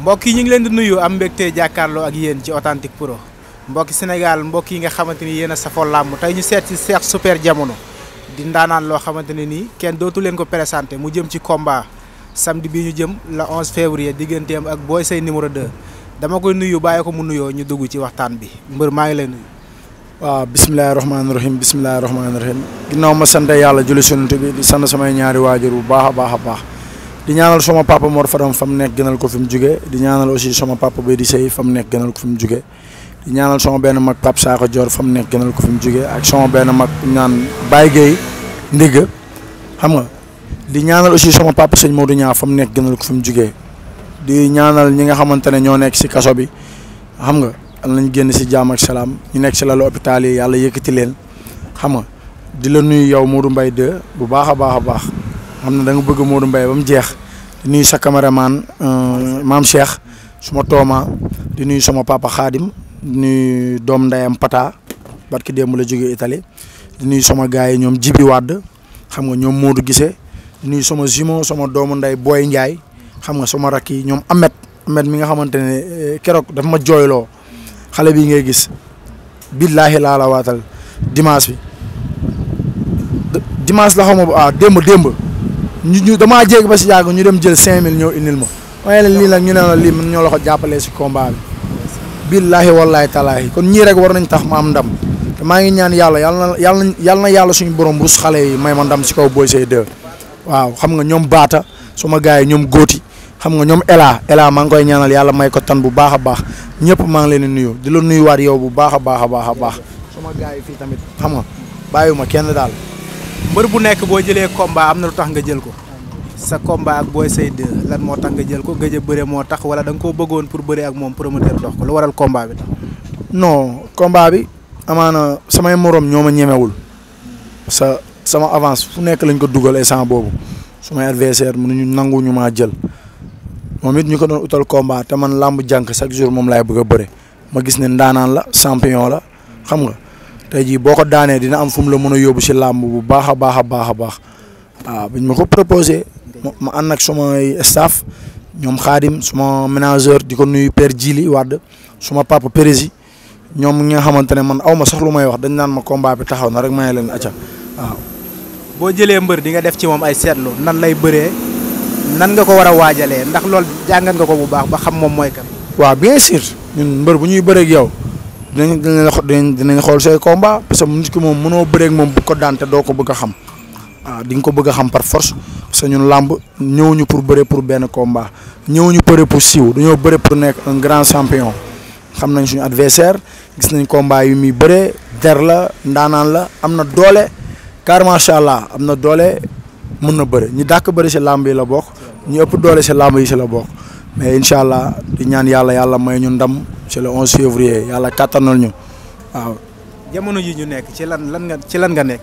mbokk yi ñu ngi leen di nuyu am mbégte jàkkaarloo ak yéen ci Authentique Pro mbokki Sénégal mbokk yi nga xamante ni yéen a safoo làmb tey ñu seet si Cheikh Super Diamono di ndaanaan loo xamante ne nii kenn dootu leen ko présenté mu jëm ci combat samedi bi ñu jëm le 11 février digganteem ak Boy Seye numéro 2 dama koy nuyu bàyyi ko mu nuyoo ñu dugg ci waxtaan bi mbër maa ngi lay nuyu. waaw bisimilahi rahmaani rahim ginnaaw ma sant yàlla julli sunante bi di sant samay ñaari waajur bu baax a baax di ñaanal sama papa Mor Fadam fa mu nekk gënal ko fi mu jugee di ñaanal aussi sama papa Bédi Seye fa mu nekk gënal ko fi mu jugee di ñaanal sama benn mag Pape Sakho Dior fa mu nekk gënal ko fi mu jugee ak sama benn mag ñaan Baye Gueye Ndigga xam nga di ñaanal aussi sama papa sëñ Modou Niang fa mu nekk gënal ko fi mu jugee di ñaanal ñi nga xamante ne ñoo nekk si kaso bi xam nga al nañ génn si jàmm ak salaam ñu nekk si lalu hôpital yi yàlla yëkkati leen xam nga di la nuyu yow Modou Mbaye 2 bu baax a baax xam na da nga bëgg Modou Mbaye ba mu jeex di nuyu sa caméraman maam Cheikh suma tooma di nuyu sama papa Khadim di nuyu doom ndeyam Pata barki démb la jógee Italie di nuyu sama gars yi ñoom Jibi Wade xam nga ñoom Modou Gissé di nuyu sama jumeau sama doomu ndey Boy Ndiaye xam nga sama rakk yi ñoom Ahmed mi nga xamante ne keroog dafa ma jooyloo xale bii ngay gis billaahi laa la waatal dimanche la xaw ma démb ñu damaa jéeg ba si yàgg ñu dem jël 5000 ñëw indil ma waaye lii nag ñu ne la lii ñoo la ko jàppalee si combat bi billaahi wallaahi talaahi kon ñii rek war nañ tax ma am ndam te maa ngi ñaan yàlla na yàlla suñu borom rus xale yi may ma ndam si kaw Boy Seye 2 waaw xam nga ñoom Baata suma gars yi ñoom Góoti xam nga ñoom Ela maa ngi koy ñaanal yàlla may ko tan bu baax a baax ñëpp maa ngi leen di nuyu di la nuyuwaat yow bu baax a baax suma gars yi fii tamit xam nga bàyyiwuma kenn daal. mbër bu nekk boo jëlee combat am na lu tax nga jël ko sa combat ak Boy Seye 2 lan moo tax nga jël ko gëj a bëre moo tax wala da nga koo bëggoon pour bëre ak moom promoteur dox ko lu waral combat bi tax. non combat bi amaana samay morom ñoo ma ñemewul sama avance fu nekk lañ ko dugal instant boobu sumay adversaire mënuñu nangu ñu maa jël moom it ñu ko doon utal combat te man làmb jànk chaque jour moom laay bëgg a bëre ma gis ne ndaanaan la champion la xam nga. tey jii boo ko daanee dina am fu mu la mën a yóbbu si làmb bu baax a baax waaw biñ ma ko proposé ma ànd ak sumay staff ñoom Khadim suma ménageur di ko nuyu Père Djili Wade suma papa Pérési ñoom ñi nga xamante ne man aw ma sax lu may wax dañ naan ma combat bi taxaw na rek may leen acca waaw. boo jëlee mbër di nga def ci moom ay seetlu nan lay bëree nan nga ko war a waajalee ndax loolu jàngat nga ko bu baax ba xam moom mooy kan. waaw bien sûr ñun mbër bu ñuy bëree ak yow. dinañ xool say combat parce que nit ki moom mënoo bëreeg moom bu ko daan te doo ko bëgg a xam waaw di nga ko bëgg a xam par force parce que ñun làmb ñëwuñu pour bëre pour benn combat ñëwuñu bëre pour siiw dañoo bëre pour nekk un grand champion xam nañ suñu adversaire gis nañ combat yu muy bëree der la ndaanaan la am na doole car macha allah am na doole mën na bëre ñi dàkk bëri si làmb yi la bokk ñu ëpp doole si làmb yi si la bokk mais incha allah di ñaan yàlla may ñu ndam. c'est le 11 février yàlla kattanal ñu waaw. jamono ji ñu nekk ci lan nga nekk.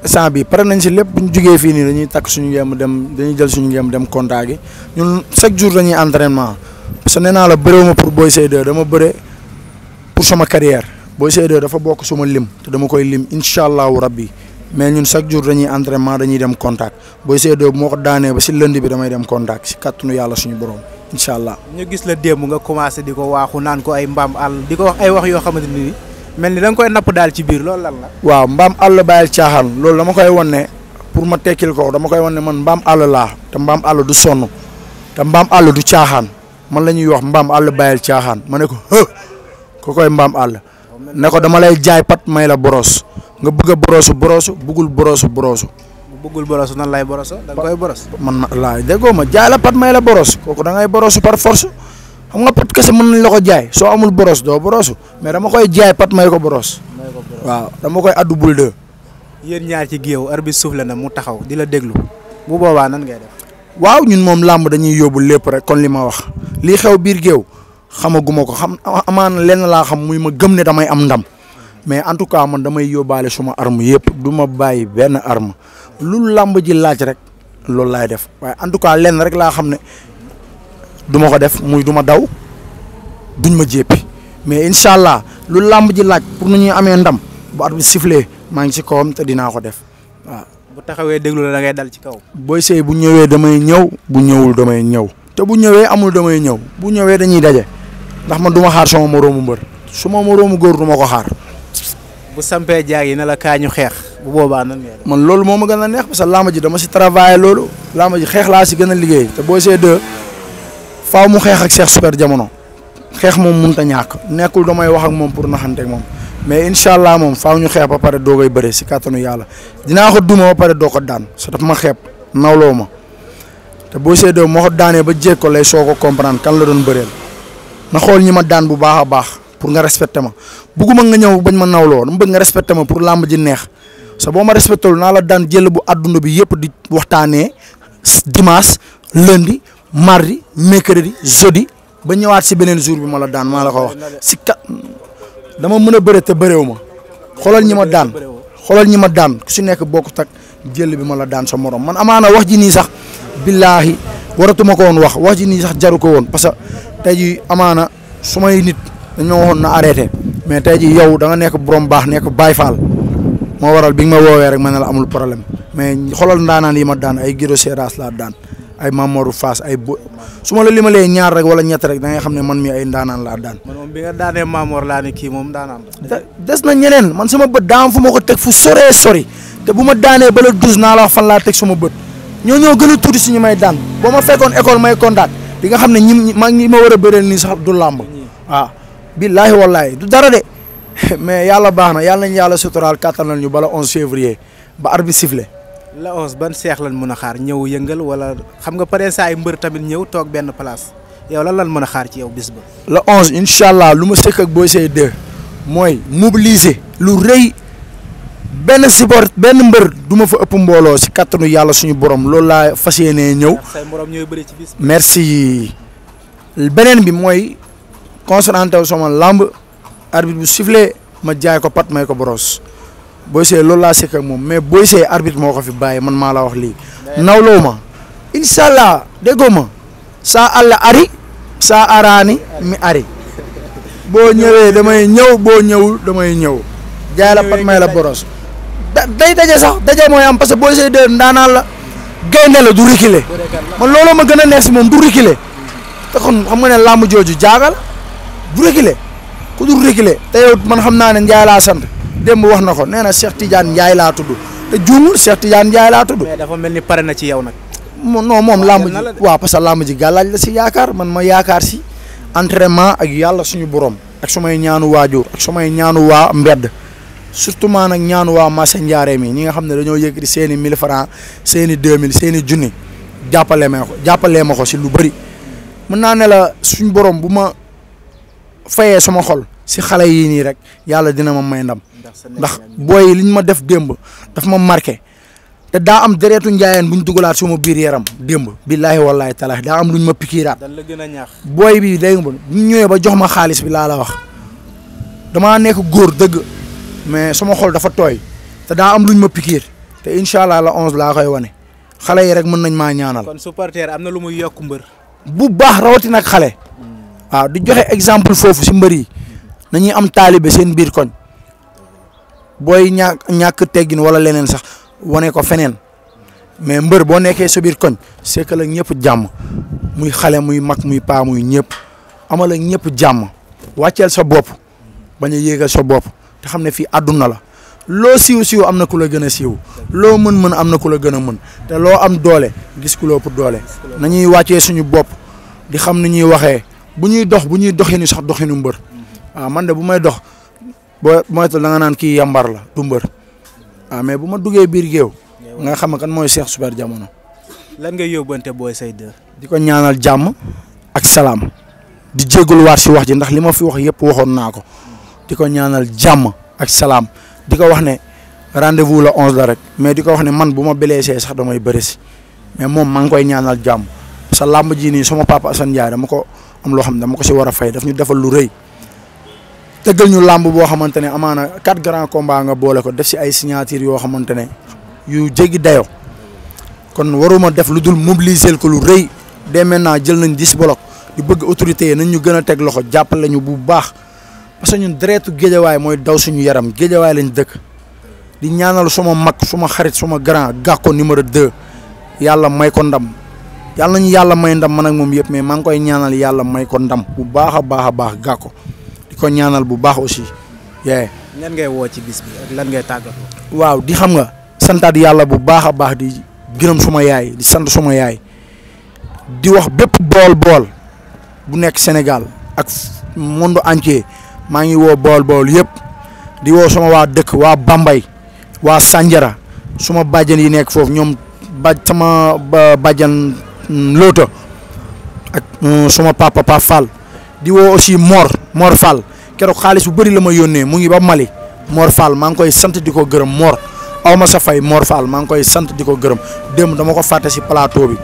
instant bi pare nañ si lépp bu ñu jugee fii nii dañuy takk suñu ngëm dañuy jël suñu ngëm dem contact gi ñun chaque jour dañuy entraînement parce que nee naa la bëréewuma pour Boy Seye 2 dama bëre pour sama carrière Boy Seye 2 dafa bokk suma lim te dama koy lim incha allahu rabbi mais ñun chaque jour dañuy entraînement dañuy dem contact Boy Seye 2 bu moo ko daanee ba si lënd bi damay dem contact si kattanu yàlla suñu borom. incha allah ñu gis la démb nga commencé di ko waaxu naan ko ay mbaam àll di ko wax ay wax yoo xamante ni mel ni da nga koy napp daal ci biir loolu lan la. waaw mbaam àll bàyyil caaxaan loolu dama koy wan ne pour ma tekkil ko dama koy wan ne man mbaam àll laa te mbaam àll du sonn te mbaam àll du caaxaan man la ñuy wax mbaam àll bàyyil caaxaan ma ne ko ko koy mbaam àll ne ko dama lay jaay pat may la boros nga bëgg a borosu bëggul borosu. bëggul boros nan lay boros da nga koy boros. man laay déggoo ma jaay la pat may la boros kooku da ngay borosu par force xam nga pat kese mën nañ la ko jaay soo amul boros doo borosu mais dama koy jaay pat may ko boros. waaw dama koy addu bul de. yéen ñaar ci géew arbitre soufflé na mu taxaw di la déglu bu boobaa nan ngay def. waaw ñun moom làmb dañuy yóbbu lépp rek kon li ma wax lii xew biir géew xamaguma ko xam amaana lenn laa xam muy ma gëm ne damay am ndam mais en tout cas man damay yóbbaale suma arme yëpp du ma bàyyi benn arme. lu làmb ji laaj rek loolu laay def waaye en tout cas lenn rek laa xam ne du ma ko def muy du ma daw duñ ma jéppi mais incha allah lu làmb ji laaj pour nu ñuy amee ndam bu at bi sifflé maa ngi si kawam te dinaa ko def waaw. bu taxawee déglu la da ngay dal ci kaw. Boy Seye bu ñëwee damay ñëw bu ñëwul damay ñëw te bu ñëwee amul damay ñëw bu ñëwee dañuy daje ndax man du ma xaar sama moroomu mbër su ma moroomu góor du ma ko xaar. bu sampee jaag yi ne la kaa ñu xeex bu boobaa nan ngay def. man loolu moo ma gën a neex parce que làmb ji dama si travailler loolu làmb ji xeex laa si gën a liggéey te Boy Seye 2 faaw mu xeex ak Cheikh Super Jamono xeex moom mënut a ñàkk nekkul damay wax ak moom pour naxante ak moom mais incha allah moom faaw ñu xeex ba pare doo koy bëre si kàttanu yàlla dinaa ko duma ba pare doo ko daan sa daf ma xeeb nawloo ma te Boy Seye 2 moo ko daanee ba jéeg ko lay soo ko comprendre kan la doon bëreel na xool ñi ma daan bu baax a baax pour nga respecté ma bugguma nga ñëw bañ ma nawloo dama bëgg nga respecté ma pour làmb ji neex sa boo ma respecté naa la daan jël bu àdduna bi yëpp di waxtaanee dimanche lundi mardi mercredi jeudi ba ñëwaat si beneen jour bi ma la daan maa la ko wax si kat dama mën a bëre te bëreew ma xoolal ñi ma daan ku si nekk bokkut ak jël bi ma la daan sa morom man amaana wax ji nii sax billaahi waratuma ko woon wax ji nii sax jaru ko woon parce que tey jii amaana su may nit dañ ma waxoon na arrêté mais tey jii yow da nga nekk borom baax nekk Baay Faal moo waral bi nga ma woowee rek ma ne la amul problème mais xoolal ndaanaan yi ma daan ay Giro Seras laa daan ay Mamadou Fass ay su ma la limalee ñaar rek wala ñett rek da ngay xam ne man mi ay ndaanaan laa daan. man moom bi nga daanee Mamor laa ne kii moom ndaanaan la. des na ñeneen man sama bët daa am fu ma ko teg fu soree sori te bu ma daanee ba la 12 naa la wax fan laa teg sama bët ñoo gën a tuuti si ñu may daan boo ma fekkoon école may contact di nga xam ne ñi ma war a bëreel nii sax du làmb waaw billaahi wallaahi du dara de mais yàlla baax na yàlla nañu yàlla suturaal kàttanal ñu bala 11 février ba arbitre sifflé. la 11 ban seex lan mën a xaar ñëw yëngal wala xam nga pare saa ay mbër tamit ñëw toog benn place yow lan lan mën a xaar ci yow bis ba. la 11 incha allah lu ma sëkk ak Boy Seye 2 mooy mobiliser lu rëy benn support benn mbër du ma fa ëpp mbooloo si kattanu yàlla suñu borom loolu laa fas yéenee ñëw. say morom ñooy bëri ci bis bi. merci beneen bi mooy concentré wu sama lamb arbitre bu sifflé ma jaay ko pat may ko boros. Boy Seye loolu laa sekk ak moom mais Boy Seye arbitre moo ko fi bàyyi man maa la wax lii nawloo ma incha allah déggoo ma saa àll ari saa araani mi ari boo ñëwee damay ñëw boo ñëwul damay ñëw jaay la pat may la boros day daje sax daje mooy am parce que Boy Seye de ndaanaan la gaynde la du reculer man looloo ma gën a neex si moom du reculer te kon xam nga ne làmb jooju jaagal du reculer ku du reculer te yow man xam naa ne Ndiaye laa sant. démb wax na ko nee na Cheikh Tidiane Ndiaye laa tudd te juumul Cheikh Tidiane Ndiaye laa tudd. mais dafa mel ni pare na ci yow nag. non moom làmb ji waaw parce que làmb ji gàllaaj la si yaakaar man ma yaakaar si entraînement ak yàlla suñu borom ak sumay ñaanu waajur ak sumay ñaanu waa mbedd surtout maa nag ñaanu waa Massa Ndiaré mi ñi nga xam ne dañoo yëkkati seen i 1000 francs seen i 2000 seen i junni jàppalee ma ko si lu bëri mën naa ne la suñu borom bu ma fayee sama xol si xale yii nii rek yàlla dina ma may ndam. ndax booy liñ ma def démb daf ma marqué te daa am deretu njaayeen buñ dugalaat suma biir yaram démb billaahi wallaahi talaahi daa am luñ ma pikiiraat dan la gën a ñaax booy bi day bu ñëwee ba jox ma xaalis bi laa la wax damaa nekk góor dëgg mais sama xol dafa tooy te daa am luñ ma pikiir te incha allah la 11 laa koy wane xale yi rek mën nañ maa ñaanal. kon supporter am na lu muy yokk mbër. bu baax rawatina ak xale. waaw di joxe exemple foofu si mbër yi nañuy am taalibe seen biir koñ. booy ñàkk teggin wala leneen sax wane ko feneen mais mbër boo nekkee sa biir koñ c'est que la ñëpp jàmm muy xale muy mag muy paa muy ñëpp amal ak ñëpp jàmm wàcceel sa bopp bañ a yéegal sa bopp te xam ne fii àdduna la loo siiw am na ku la gën a siiw loo mën am na ku la gën a mën te loo am doole gis ku loo pour doole nañuy wàccee suñu bopp di xam ni ñuy waxee bu ñuy doxinu sax doxinu mbër waaw man de bu may dox. boo moytu da nga naan kii yambar la du mbër mais bu ma duggee biir géew nga xam kan mooy Cheikh Super Jamono. lan ngay yóbbante Boy Seye 2. di ko ñaanal jàmm ak salaam di jégaluwaat si wax ji ndax li ma fi wax yëpp waxoon naa ko di ko ñaanal jàmm ak salaam di ko wax ne rendez-vous la 11 la rek mais di ko wax ne man bu ma blessé sax damay bëri si mais moom maa ngi koy ñaanal jàmm sa làmb ji nii sama papa Assane Ndiaye dama ko am loo xam ne dama ko si war a fay daf ñu defal lu rëy. tëggal ñu làmb boo xamante ne amaana 4 grands combats nga boole ko def si ay signature yoo xamante ne yu jéggi dayoo kon waruma def lu dul mobiliser ko lu rëy dès maintenant jël nañ 10 bloc di bëgg autorité yi nañ ñu gën a teg loxo jàppale ñu bu baax parce que ñun deretu géejawaay mooy daw suñu yaram géejawaay lañ dëkk di ñaanal suma mag suma xarit suma grand Gàkko numéro 2 yàlla may ko ndam yàlla nañu yàlla may ndam man ak moom yëpp mais maa ngi koy ñaanal yàlla may ko ndam bu baax a baax Gàkko di ko ñaanal bu baax aussi. lan ngay woo ci bis bi ak lan ngay tàggatoo. waaw di xam nga santaat yàlla bu baax a baax di gërëm suma yaay di sant suma yaay di wax bépp bool bu nekk Sénégal ak monde entier maa ngi woo bool yëpp di woo sama waa dëkk waa Bambey waa Sandiara suma bàjjan yi nekk foofu ñoom sama bàjjan Loota ak suma papa Fall di woo aussi Mor Fall keroog xaalis bu bëri la ma yónnee mu ngi ba Mali Mor Fall maa ngi koy sant di ko gërëm Mor aw ma sa fay Mor Fall maa ngi koy sant di ko gërëm démb dama ko fàtte si plateau bi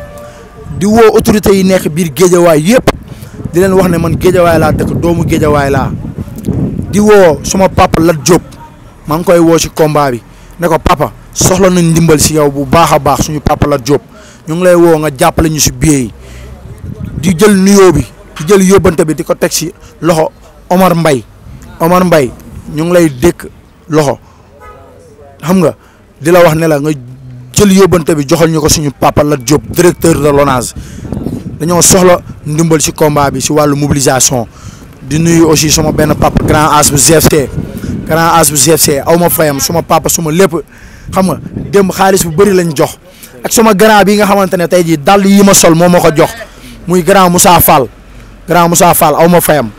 di woo autorités yi nekk biir Géejawaay yëpp di leen wax ne man Géejawaay laa dëkk doomu Géejawaay laa di woo suma papa Lat Diop maa ngi koy woo si combat bi ne ko papa soxla nañ ndimbal si yow bu baax a baax suñu papa Lat Diop ñu ngi lay woo nga jàppale ñu si billet yi di jël nuyoo bi di jël yóbbante bi di ko teg si loxo Omar Mbaye ñu ngi lay dékk loxo xam nga di la wax ne la nga jël yóbbante bi joxal ñu ko suñu papa Lat Diop directeur de l'ONAS dañoo soxla ndimbal si combat bi si wàllu mobilisation di nuyu aussi sama benn papa grand as bu GFC aw ma fayam suma papa suma lépp xam nga démb xaalis bu bëri lañ jox ak suma grand bi nga xamante ne tey jii dàll yi ma sol moo ma ko jox muy grand Moussa Fall aw ma fayam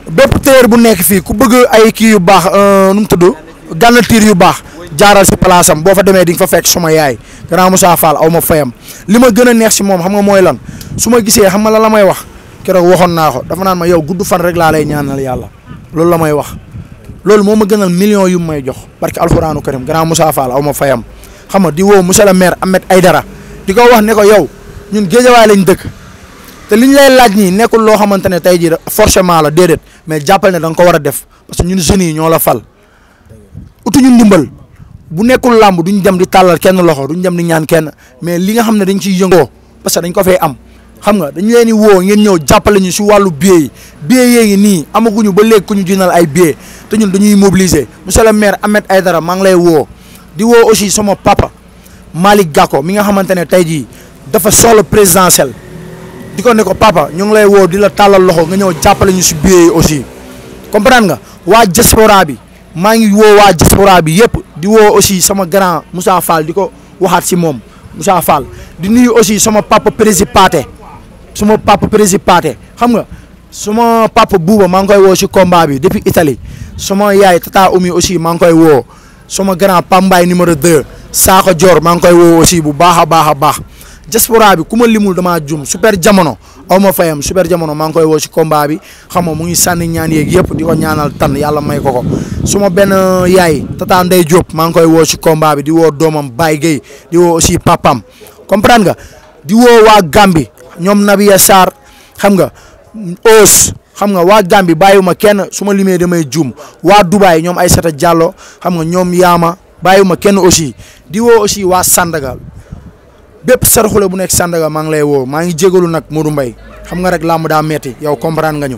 bépp téer bu nekk fii ku bëgg ay kii yu baax nu mu tudd gànnatiir yu baax jaaral si place am boo fa demee di nga fa fekk suma yaay grand Moussa Fall aw ma fayam li ma gën a neex si moom xam nga mooy lan su ma gisee xam nga la may wax keroog waxoon naa ko dafa naan ma yow gudd fan rek laa lay ñaanal yàlla loolu la may wax loolu moo ma gënal millions yu may jox parce que alxuraanu karim grand Moussa Fall aw ma fayam xam nga di woo monsieur le maire Ahmed Aïdara di ko wax ne ko yow ñun Géejawaay lañ dëkk te liñ lay laaj nii nekkul loo xamante ne tey jii forcément la déedéet mais jàppal ne da nga ko war a def parce que ñun jeunes yi ñoo la fal utuñu ndimbal bu nekkul làmb duñ dem di tàllal kenn loxo duñ dem di ñaan kenn mais li nga xam ne dañ ciy yëngoo parce que dañ ko fay am xam nga dañ leen di woo ngeen ñëw jàppale ñu si wàllu billet yee ngi nii amaguñu ba léegi ku ñu jëndal ay billet te ñun dañuy mobiliser monsieur le maire Ahmed Aïdara maa ngi lay woo di woo aussi sama papa Malick Gàkko mi nga xamante ne tey jii dafa soxla présidentiel di ko ne ko papa ñu ngi lay woo di la tàllal loxo nga ñëw jàppale ñu si billet yi aussi comprendre nga waa diaspora bi maa ngi woo waa diaspora bi yëpp di woo aussi sama grand Moussa Fall di ko waxaat si moom Moussa Fall di nuyu aussi sama papa Présipaté xam nga suma papa Bouba maa ngi koy woo si combat bi depuis Italie sama yaay Tata Oumi aussi maa ngi koy woo sama grand Pambaay numéro 2 Sakho Dior maa ngi koy woo aussi bu baax a baax diaspora bi ku ma limul damaa jum super jamono aw ma fayam super jamono maa ngi koy woo si combat bi xam nga mu ngi sànni ñaan yeeg yëpp di ko ñaanal tan yàlla may ko suma benn yaay Tata Ndey Diop maa ngi koy woo si combat bi di woo doomam Baye Gueye di woo aussi papam comprendre nga di woo waa Gambi ñoom Nabiya Sarr xam nga Ous xam nga waa Gambi bàyyiwuma kenn su ma limee damay jum waa Dubaay ñoom Aïssata Diallo xam nga ñoom Yaama bàyyiwuma kenn aussi di woo aussi waa Sandaga bépp saraxule bu nekk Sandaga maa ngi lay woo maa ngi jégalu nag Modou Mbaye xam nga rek làmb daa metti yow comprendre nga ñu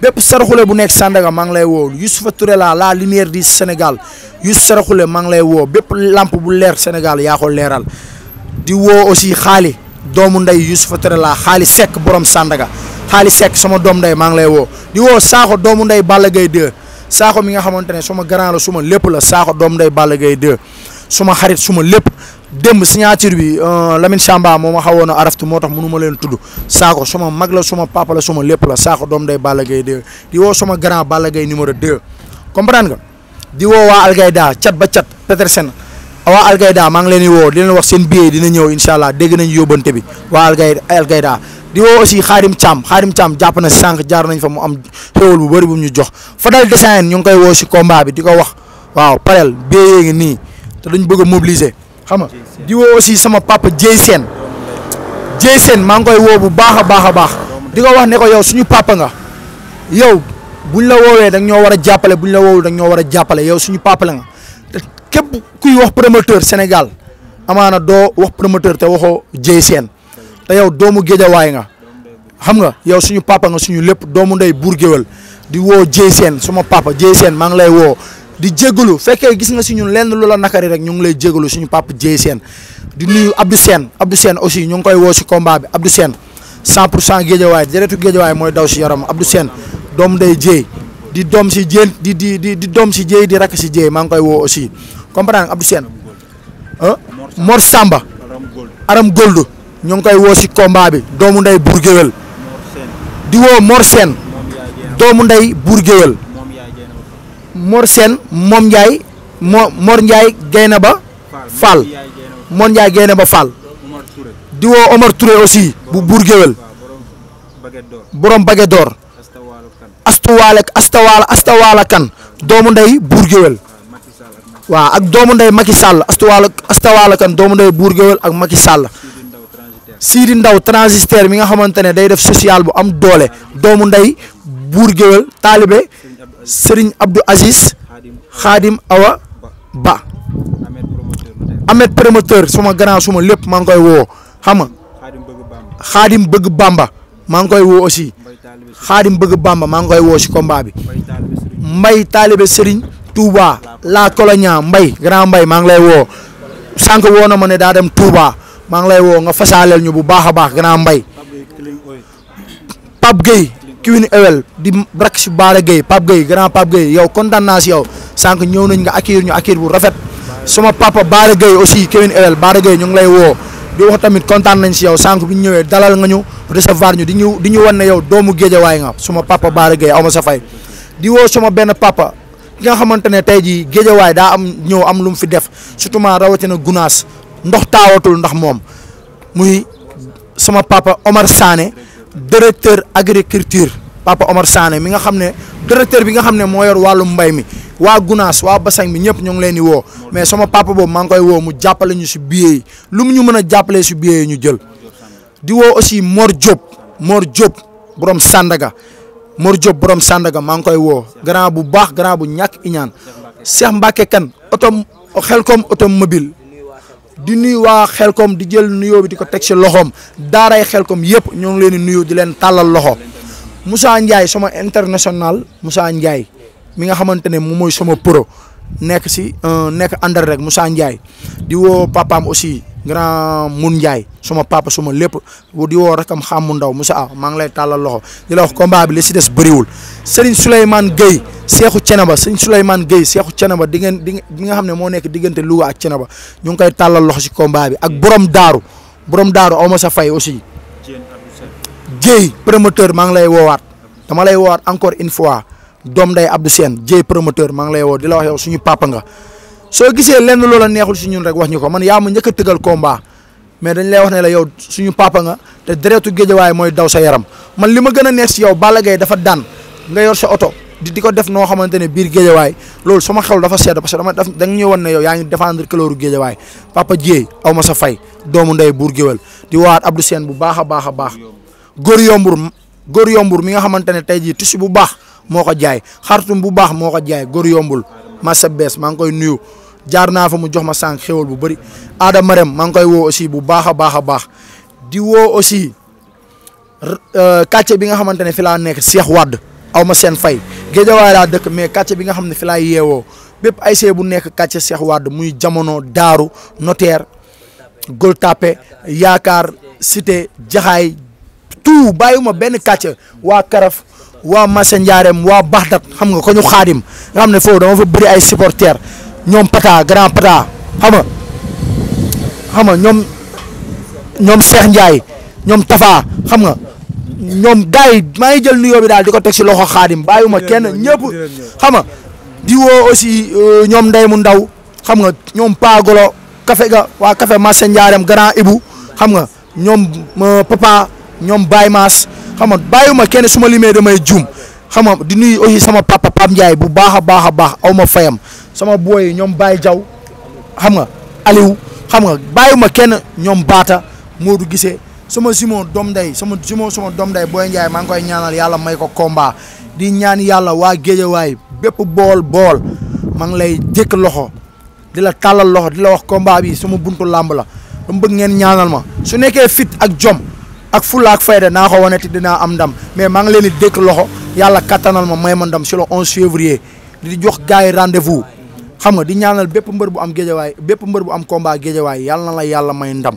bépp saraxule bu nekk Sandaga maa ngi lay woo Youssoufa Touré la lumière du Sénégal Youssou saraxule maa ngi lay woo bépp lampe bu leer Sénégal yaa ko leeral di woo aussi xaali doomu ndey Youssoufa Touré la xaali Seck borom Sandaga xaali Seck sama doom ndey maa ngi lay woo di woo Sakho doomu ndey Balla Gaye 2 Sakho mi nga xamante ne suma grand la suma lépp la Sakho doomu ndey Balla Gaye 2 suma xarit suma lépp démb signature bi Lamine Chamba moo ma xawoon a araftu moo tax mënu ma leen tudd Sakho suma mag la suma papa la suma lépp la Sakho doom day Balla Gaye 2 di woo suma grand Balla Gaye numéro 2 comprendre nga di woo waa Algayda cat ba cat Petersen waa Algayda maa ngi leen di woo di leen wax seen billet dina ñëw incha allah dégg nañ yóbbante bi waa Algayda di woo aussi Xaadim Thiam jàpp na sànq jaar nañ fa mu am xéwal bu bëri bu ñu jox Fadal Design ñu ngi koy woo si combat bi di ko wax waaw parel billet ngi nii te dañ bëgg a mobiliser xam nga di woo aussi sama papa Dieye Sène maa ngi koy woo bu baax a baax di ko wax ne ko yow suñu papa nga yow buñ la woowee da ñoo war a jàppale buñ la woowul da ñoo war a jàppale yow suñu papa la nga te képp kuy wax promoteur Sénégal amaana doo wax promoteur te waxoo Dieye Sène te yow doomu Géejawaay nga xam nga yow suñu papa nga suñu lépp doomu ndey buur géwél di woo Dieye Sène sama papa Dieye Sène maa ngi lay woo di jégalu fekkee gis nga si ñun lenn lu la nakari rek ñu ngi lay jégalu suñu papa Dieye Sène di nuyu Abdou Sène aussi ñu ngi koy woo si combat bi Abdou Sène 100% Guédiawaye deretu Guédiawaye mooy daw si yaram Abdou Sène doom day Dieye di doom si Dieye di doom si Dieye di rakk si Dieye maa ngi koy woo aussi comprendre nga Abdou Sène Mor Samba Aram Gold ñu ngi koy woo si combat bi doomu nday Bour Guéweul di woo Mor Sène doomu nday Bour Guéweul Mor Sène moom Ndiaye Mor Ndiaye Gaynaba Fall Mor Ndiaye Gaynaba Fall di woo Omar Touré aussi bu Bour Guéweul borom Baguette d'Or astawaala kan doomu nday Bour Guéweul waaw ak doomu nday Macky Sall astawaala kan doomu nday Bour Guéweul ak Macky Sall Sidi Ndaw transitaire mi nga xamante ne day def social bu am doole doomu nday Bour Guéweul taalibe Serigne Abdou Aziz Khadim Awa Ba Ahmed promoteur suma grand suma lépp maa ngi koy woo xam nga Khadim bëgg Bamba maa ngi koy woo aussi Khadim bëgg Bamba maa ngi koy woo si combat bi Mbay taalibe Serigne Touba la colonia Mbay grand Mbay maa ngi lay woo sànq woo na ma ne daa dem Touba maa ngi lay woo nga fasaaleel ñu bu baax a baax grand Mbay Pape Gueye Kiwin Ewel di rak si Baara Gueye Pape Gueye grand Pape Gueye yow kontaan naa si yow sànq ñëw nañ nga accueillir ñu accueillir bu rafet sama papa Baara Gueye aussi Kiwin Ewel Baara Gueye ñu ngi lay woo di wax tamit kontaan nañ si yow sànq bi ñu ñëwee dalal nga ñu recevoir ñu di ñu wan ne yow doomu Géejawaay nga suma papa Baara Gueye aw ma sa fay di woo sama benn papa ki nga xamante ne tey jii Géejawaay daa am ñëw am lu mu fi def surtout rawatina Gunaas ndox taawatul ndax moom muy sama papa Omar Sané directeur agriculture papa Omar Sané mi nga xam ne directeur bi nga xam ne moo yor wàllu mbay mi waa Gunaas waa Bassang bi ñëpp ñoo ngi leen di woo mais sama papa boobu maa ngi koy woo mu jàppale ñu si billet yi lu mu ñu mën a jàppalee si billet yi ñu jël di woo aussi Mor Diop borom Sandaga Mor Diop borom Sandaga maa ngi koy woo grand bu baax grand bu ñàkk iñaan Cheikh Mbacke kan Xelkom automobile di nuyu waa Xelkom di jël nuyoo bi di ko teg si loxoom daaray Xelkom yëpp ñoo ngi leen di nuyu di leen tàllal loxo Moussa Ndiaye sama international Moussa Ndiaye mi nga xamante ne moom mooy sama pro nekk àndal rek Moussa Ndiaye di woo papaam aussi grand Mun Ndiaye sama papa sama lépp di woo rakam xam mu ndaw Moussa maa ngi lay tàllal loxo di la wax combat bi li si des bëriwul Serigne Souleymane Gueye Seexu Cenaba Serigne Souleymane Gueye Seexu Cenaba di nga xam ne moo nekk diggante Louga ak Cenaba ñu ngi koy tàllal loxo si combat bi ak borom daaru aw ma sa fay aussi Dieye promoteur maa ngi lay woowaat dama lay woowaat encore une fois doom day Abdou Sène Dieye promoteur maa ngi lay woo di la wax yow suñu papa nga soo gisee lenn loola neexul si ñun rek wax ñu ko man yaa ma njëkk a tëgal combat mais dañ lay wax ne la yow suñu papa nga te deretu Géejawaay mooy daw sa yaram man li ma gën a neex si yow Balla Gaye dafa daan nga yor sa oto di ko def noo xamante ne biir Géejawaay loolu sama xel dafa sedd parce que da nga ñuy wan ne yow yaa ngi défendre couleur Géejawaay papa Dieye aw ma sa fay doomu ndey Bour Guéweul di waat Abdou Sène bu baax a baax a baax góor yombur mi nga xamante ne tey jii tissu bu baax moo ko jaay xartum bu baax moo ko jaay góor yombul masa bees maa ngi koy nuyu jaar naa fa mu jox ma sànq xéwal bu bëri Aada Marème maa ngi koy woo aussi bu baax a baax a baax di woo aussi quartier bi nga xamante ne fi laa nekk Cheikh Wade aw ma seen fay Géejawaay laa dëkk mais quartier bi nga xam ne fi laa yeewoo bépp ay see bu nekk quartier Cheikh Wade muy jamono daaru notaire Gueule Tapée yaakaar cité jaxaay tout bàyyiwuma benn quartier waa Karaf waa Massa Ndiarème waa Baxdat xam nga ko ñu xaadim nga xam ne foofu dama fa bëri ay supporters ñoom Pata grand Pata xam nga ñoom Cheikh Ndiaye ñoom Tafa xam nga ñoom gars yi maa ngi jël nuyoo bi daal di ko teg si loxo xaadim bàyyiwuma kenn ñëpp xam nga di woo aussi ñoom Ndey mu ndaw xam nga ñoom Pagolo café ga waa café Massa Ndiarème grand Ibou xam nga ñoom Papa ñoom Baye Mass xam nga bàyyiwuma kenn su ma limee damay juum xam nga di nuyu aussi sama papa Pam Ndiaye bu baax a baax a baax aw ma fayam sama booy yi ñoom Baye Diaw xam nga Aliou xam nga bàyyiwuma kenn ñoom Baata Modou Gisee sama Simon doom nday sama doom nday Boy Ndiaye maa ngi koy ñaanal yàlla may ko combat di ñaan yàlla waa Géejawaay bépp bool maa ngi lay jëkk loxo di la tàllal loxo di la wax combat bi sama buntu làmb la dama bëgg ngeen ñaanal ma su nekkee fit ak jom ak fulla ak fayda naa ko wane te dinaa am ndam mais maa ngi leen di dëkk loxo yàlla kattanal ma may ma ndam si le 11 février di jox gars yi rendez-vous xam nga di ñaanal bépp mbër bu am géejawaay bépp mbër bu am combat géejawaay yàlla na la yàlla may ndam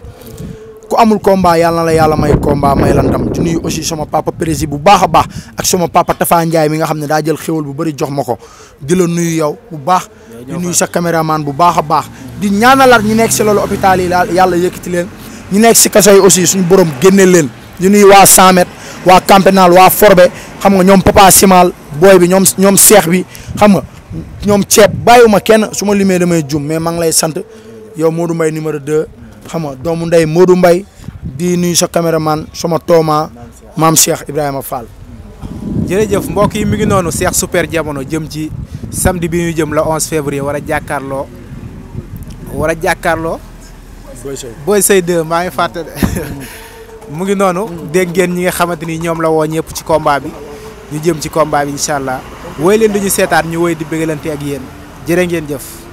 ku amul combat yàlla na la yàlla may combat may la ndam di nuyu aussi sama papa président bu baax a baax ak sama papa Tafa Ndiaye mi nga xam ne daa jël xéwal bu bëri jox ma ko di la nuyu yow bu baax di nuyu sa caméraman bu baax a baax di ñaanalaat ñi nekk si loolu hôpital yi yàlla yëkkati leen ñi nekk si kaso yi aussi suñu borom génne leen di nuyu waa 100 mètres waa Campenal waa Forbe xam nga ñoom Papa Simal booy bi ñoom Seex bi xam nga ñoom ceeb bàyyiwuma kenn su ma limee damay jum mais maa ngi lay sant yow Modou Mbaye numéro 2 xam nga doomu ndey Modou Mbaye di nuyu sa caméraman sama tooma maam Cheikh Ibrahima Fall. jërëjëf mbokk yi mi ngi noonu Cheikh Super Diamono jëm ci samedi bi ñu jëm la 11 février war a jàkkaarloo Boy Seye 2 maa ngi fàtte mu ngi noonu dégg ngeen ñi nga xamante ni ñoom la woo ñëpp ci combat bi ñu jëm ci combat bi incha allah woy leen di ñu seetaan ñu woy di bëggalante ak yéen jërë ngeen jëf.